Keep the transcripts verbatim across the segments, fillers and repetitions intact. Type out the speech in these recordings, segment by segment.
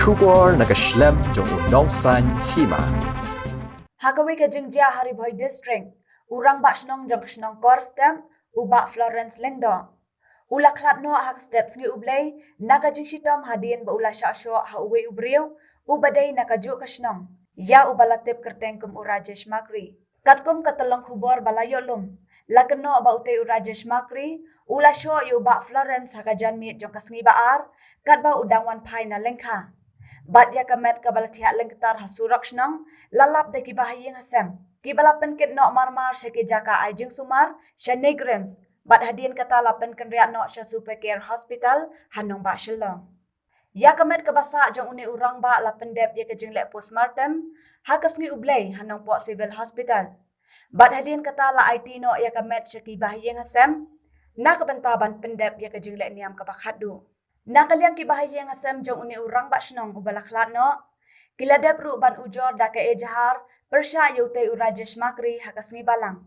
Khubor na ka shlem jong u nongsan hima. Ha kawei ka jingjia ha Ri Bhoi District, u rangbah shnong jong ka shnong Korstep, u Bah Florence Lyngdoh, u la khlad noh ha ka step Sngi U Blei na ka jingshitom hadien ba u la shah shoh ha uwei u briew uba dei na kajuh ka shnong, ïa uba la tip kyrteng kum u Rajesh Makri. Katkum ka tyllong khubor ba la ïoh lum, la kynnoh ba utei u Rajesh Makri u la shoh ïa u Bah Florence ha ka janmiet jong ka sngi ba ar, katba u dang wan phai na lyngkha. Bad ïa ka met kaba la thiah lyngktar ha surok shnong, la lap da ki bahaïing hasem, kiba la pynkit noh marmar sha ki jaka ai jingsumar sha NEIGRIHMS, bad hadien kata la pynkynriah noh sha Super Care Hospital ha nongbah Shillong. Ïa ka met kaba sah jong une u rangbah la pyndep ïa ka jingleh postmortem ha ka Sngi U Blei ha Nongpoh Civil Hospital. Bad hadien kata la aiti noh ïa ka met sha ki bahaïing hasem na ka bynta ban pyndep ïa ka jingleh niam kaba khatduh. Na ka liang ki bahaïing hasem jong une u rangbah shnong uba la khlad noh, ki la dep ruh ban ujor da ka ejahar pyrshah ïa utei u Rajesh Makri ha ka sngi Balang.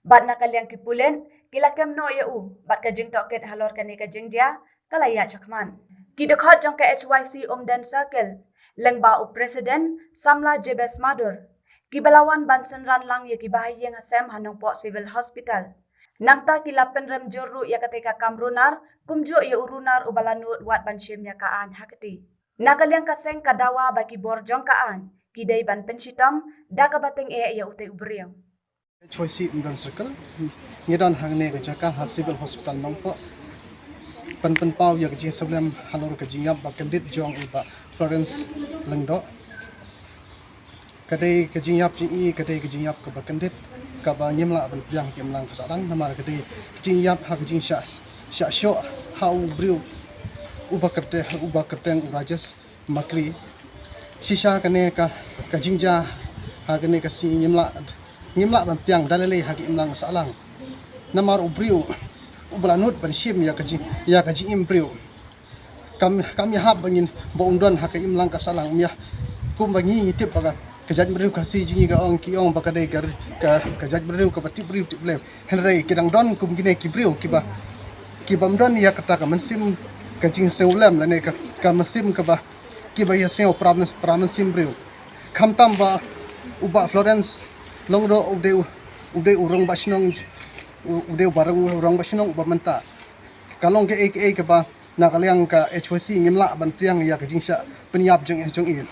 Bad na ka liang ki pulit, ki la kem noh ïa u bad ka jingtohkit halor kane ka jingjia ka la ïaid shakhmat. Ki dkhot jong ka H Y C Umden Circle, lyngba u President Samla Jabez Madur, kiba la wan ban synran lang ïa ki bahaïing hasem ha Nongpoh Civil Hospital. Nangta ki la pynrem jur ruh ïa katei ka kam runar, kumjuh ïa u runar uba la nud wat ban shim ïa ka aiñ ha kti. Na ka liang ka seng ka dawa ba ki bor jong ka aiñ ki dei ban pynshitom da kaba tyngeh ïa utei u briew. H Y C Umden Circle, ngi don hangne ka jaka ha Civil Hospital Nongpoh, ban pynpaw ïa ka jingïasyllok halor ka jingïap ba kyndit jong u Bah Florence Lyngdoh. Ka dei ka jingïap jong i, ka dei ka jingïap kaba kyndit, kaba ngim lah ban pdiang ha ka imlang ka sahlang, namar ka dei ka jingïap ha ka jingshah, shah shoh ha u briew uba kyrte-, uba kyrteng u Rajesh Makri. Shisha kane ka, ka jingjia ha kane ka sngi ngim lah, ngim lah ban pdiang da lei lei ha ka imlang ka sahlang. Namar u briew uba la nud ban shim ïa ka jing, ïa ka jingim briew. Kam, kam ïahap ba ngin, ba un don ha ka imlang ka sahlang, ym ïa, kumba ngi ngi tip ba ka, ka jaitbynriew Khasi jong ngi ka ong, ki ong ba ka dei ka, ka, ka jaitbynriew kaba tip briew tip lem. Hynrei ki dang don kum kine ki briew kiba, kibym don ïa kata ka mynsiem ka jingsngewlem lane ka, ka mynsiem kaba, kiba ïasngew para myn-, para mynsiem briew. Khamtam ba u Bah Florence Lyngdoh u dei u, u dei u rangbah shnong, u, u dei u ba rang, u rangbah shnong uba mynta. Ka long kaei kaei kaba na ka liang ka H Y C ngim lah ban pdiang ïa ka jingshah pynïap jong, jong i.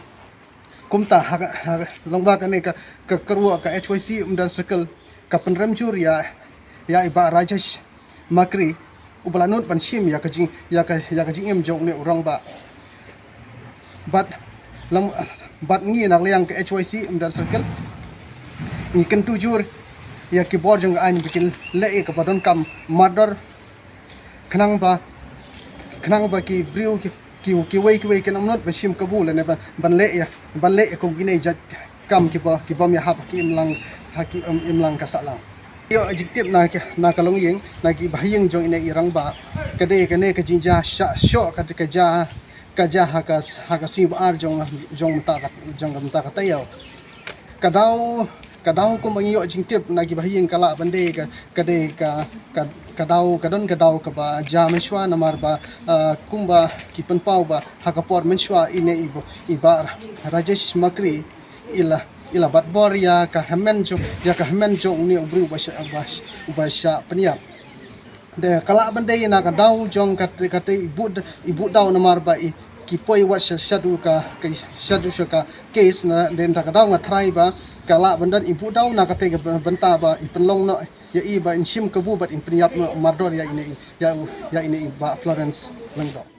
Kumta ha, ha, lyngba kane ka, ka kyrwoh ka H Y C Umden Circle ka pynrem jur ïa, ïa i Bah Rajesh Makri uba la nud ban shim ïa ka jing, ïa ka, ïa ka jingim jong une u rangbah. Bad lang, bad ngi na ka liang ka H Y C Umden Circle ngi kyntu jur ïa ki bor jong ka aiñ ba kin leh ïa kaba donkam mardor. Khnang ba, khnang ba ki briew ki, ki, kiwei kiwei kin ym nud ban shim kabu lane ban, ban leh ïa, ban leh ïa kum kine jait kam kiba, kibym ïahap ha ka imlang, ha ka im-, imlang ka sahlang. Ïoh jingtip na ki, na ka longïing, na ki bahaïing jong ine i rangbah, ka dei kane ka jingjia shah shoh ka, ka jia, ka jia ha ka, ha ka sngi ba ar jong, jong mynta ka, jong mynta ka taïew. Ka daw, ka daw kumba ngi ïoh jingtip na ki bahaïing ka lah ban dei ka, ka dei ka, ka, ka daw, ka don ka daw kaba jia mynshuwa namar ba, ah, kumba ki pynpaw ba ha ka por mynshuwa ine i Bah, i Bah Rajesh Makri i la, i la bat bor ïa ka hynmen jong, ïa ka hynmen jong une u briew uba shah, uba, uba shah pynïap. Te ka lah ban dei na ka daw jong ka, ka te i bud, i bud daw namar ba i ki poi wat sha, shaduh ka, ka shaduh sha ka case na, te na ka daw nga tharai ba ka lah ban don i bud daw na kata ka bynta ba i pynlong noh ïa i ba in shim kabu bad in pynïap noh mardor ïa ine i, ïa u, ïa ine i Bah Florence Lyngdoh.